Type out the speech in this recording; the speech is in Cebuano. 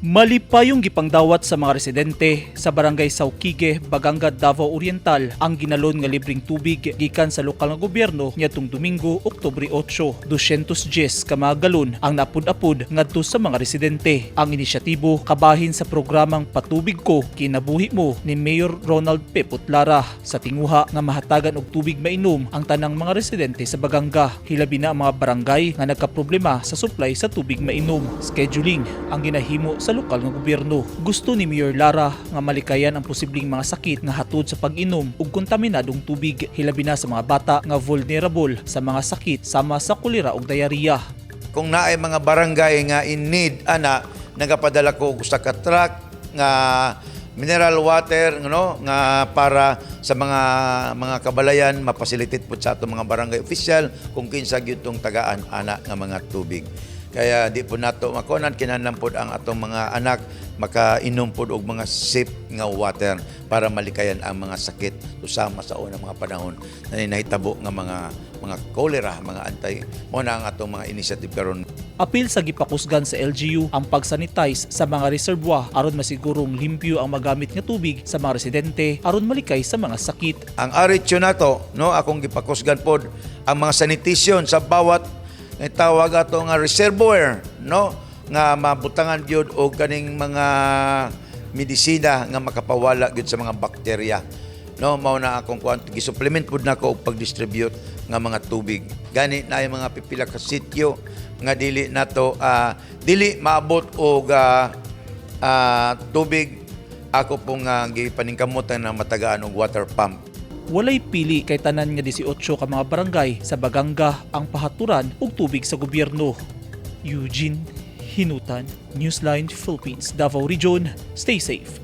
Malipayong gipangdawat sa mga residente sa Barangay Sauquigue, Baganga, Davao Oriental ang ginalon nga libreng tubig gikan sa lokal nga gobyerno niadtong Domingo, Oktubre 8. 210 ka mga galon ang naapod-apod ngadto sa mga residente. Ang inisyatibo kabahin sa programang Patubig Ko, Kinabuhi Mo ni Mayor Ronald Pepot Lara sa tinguha nga mahatagan og tubig mainom ang tanang mga residente sa Baganga, hilabi na ang mga barangay nga nagkaproblema sa supply sa tubig mainom. Scheduling ang ginahimo sa lokal nga gobyerno. Gusto ni Mayor Lara nga malikayan ang posibleng mga sakit nga hatod sa pag-inom og kontaminadong tubig, hilabi na sa mga bata nga vulnerable sa mga sakit sama sa kolera ug diarrhea. Kung naay mga barangay nga in need ana, nagapadala ko og usa ka truck nga mineral water, no, nga para sa mga kabalayan, mapasilitate pud sa atong mga barangay official kung kinsa gyud tong tagaan ana nga mga tubig. Kaya di po nato makunan, kinahanglan pod ang atong mga anak makainom pod og mga safe nga water para malikayan ang mga sakit, usama sa unang mga panahon na nahitabo nga mga cholera, mga antay. Mao na ang atong mga initiative karon. Apil sa gipakusgan sa LGU ang pagsanitize sa mga reservoir aron masigurong limpyo ang magamit nga tubig sa mga residente aron malikay sa mga sakit. Ang RH nato, no, akong gipakusgan pod ang mga sanitation sa bawat nga tawag ato nga reservoir, no, nga mabutangan gyud og kaning mga medisina nga makapawala gyud sa mga bakterya. No, mao na akong kuan, gi-supplement pud nako og pag-distribute nga mga tubig. Gani na mga pipila ka sityo nga dili nato dili maabot og tubig, ako pong gipaningkamutan na matagaan og water pump. Walay pili kay tanan nga 18 ka mga barangay sa Baganga ang pahaturan og tubig sa gobyerno. Eugene Hinutan, Newsline Philippines, Davao Region. Stay safe.